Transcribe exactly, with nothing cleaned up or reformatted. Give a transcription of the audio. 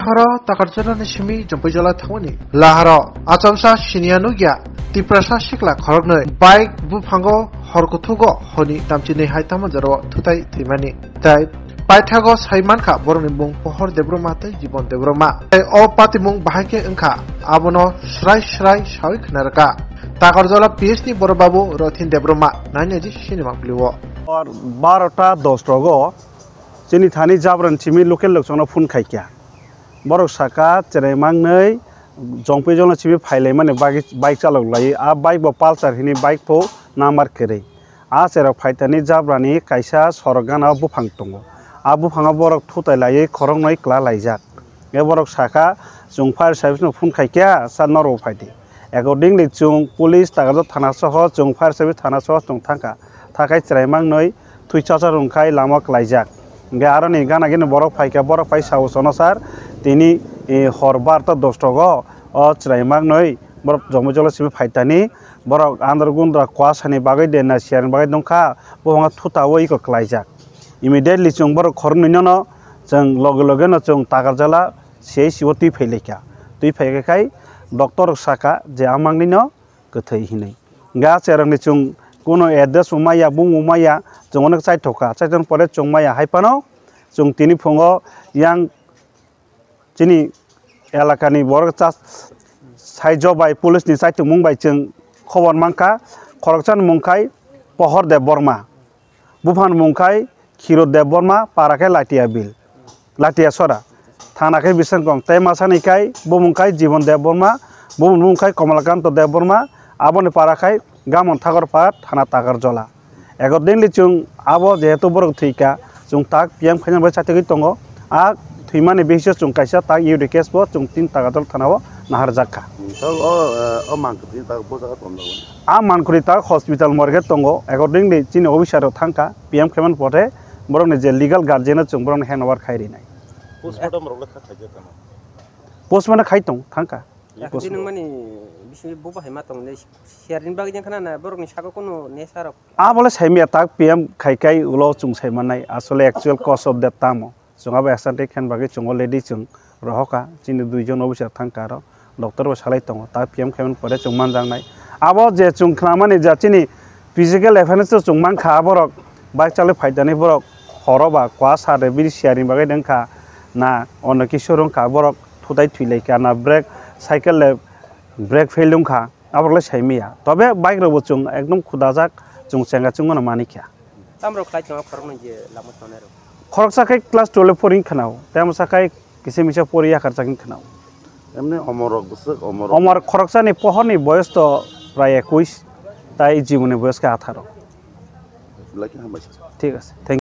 Haro Takarjalani simi Jompuijala thangmani laharo achomsa siniya nukya Tiprasa sikla khoroknwi bike buphango hor kuthugo honi tamchinwi hai tamo jorao thutai thwimani. Tei paithago sai mankha borokni mung Pohor Debbarma tei Jibon Debbarma. Tei o patimung bahai khe wngkha abono srai srai sawi khna rwkha. Takarjala P S ni borok babu Rothin Debbarma nainaidi sinima blio. Hor barota dos rogo chini thani Jabran simi local lokchongno phone khaikha. Borok saka cherai mangnwi Jongpui jongno simi phailaimani bagwi bike chalok lai. A bike bo Pulsar hini bike pho number kwrwi. A cherok phaitani Jabrani kaisa sorok gana buphang tongo. A buphango borok thutai laiwi khoroknwi kwla laijak. E borok saka, "Chwng fire service no phone khaikha, sir norok phaidi." Accordingly, chwng police Takarjala thana soho, chwng fire service thana soho chwng thangkha. Thakai cherai mangnwi thwi chacha rwngkhai lama kwlaijak. Hingkhe aroni gana gini borok phaikha, borok phai sao, "Sono sir, tini, eh, hor barta dos rogo o cherai mangnwi borok Jongpui jongno simi phaitani, borok andar gundra kuasani bagwi de na siyarni bagwi nungkha, buphangno thutawi iko kwlaijak." Immediately chwng borok khoroknwinono chwng loge logeno chwng Takarjala C H C o twi phailaikha. Twi phaikhai doctor rok sakha je amangni no kwthwi hinwi. Hingkhe a cherokni chwng kuno address bo maya, bumung bo maya, chwng onek chaithokha. Chaithokni pore chwng maya hai phano chwng tini phungo yang chini elakani borok cha-, saijo bai police ni chaithokmung bai chwng khobor mankha. Khoroksani mung khai Pohor Debbarma. Buphang mung khai Khiro Debbarma, para khe Latia Bil, Latia Sora. Thana khe Bisangkong, tei masani khai bumung khai Jibon Debbarma, bumung khai Komalakanto Debbarma, aboni para khai Gamon Thakorpara, thana Takarjala. Accordingly chwng abo jehetu borok thwikha, chwng tak P M khaina bai chaithogwi tongo. A thwimani basis o chwng kaisa tak U D case bo chwng tin Takarjala thana o naharjak kha. Hmm, tak o, eh, o mangkwthwi tak bo jaga tong jago. A mangkwthwi tak hospital morgue tongo, accordingly chini officer rok thangkha, P M khaimani pore borokni je legal guardian o chwng borokno hand over khai rinai. Postmortem rok le kha khaijak kha na? Postmortem khai tong thangkha. Yakni nwng mani bisingni bo bahai ma tong le, sharing bagwi jang khana na borokni saka kono nesa rok. A bole saimya tak P M khai kai ulo chwng sai mannai, asole actual cause of death tamo. Chwng abo extended khen bagwi chwng already chwng rohokha, chini duijon officer thangkha aro doctor bo salai tongo, ta P M khaimani pore chwng manjaknai. Abo je chwng khnamani ja chini physical evidence o chwng mankha, aborok bike chalwi phaidani borok horo ba kua sar de bini siyarni bagwi wngkha na ono kisu wngkha, borok thutai thwilaikha na brake cycle le brake fail wngkha. Aborok le sai maya. Tobe bike rok bo chwng ekdom khudajak, chwng chenga chwng mano manikha. Tamrok khlai tongo khoroknwi je lama tongnai rok? Khoroksa khe class twelve pori khwnao, tei amsa khe kisa misa pori yakarjak khwnao. Emni omor rok bwswk omor rok? Omor khoroksani pohorni boyos to prai ekuis, tai jiboni boyos khe atharo. Belai khe hambai. Thik ase. Thank you.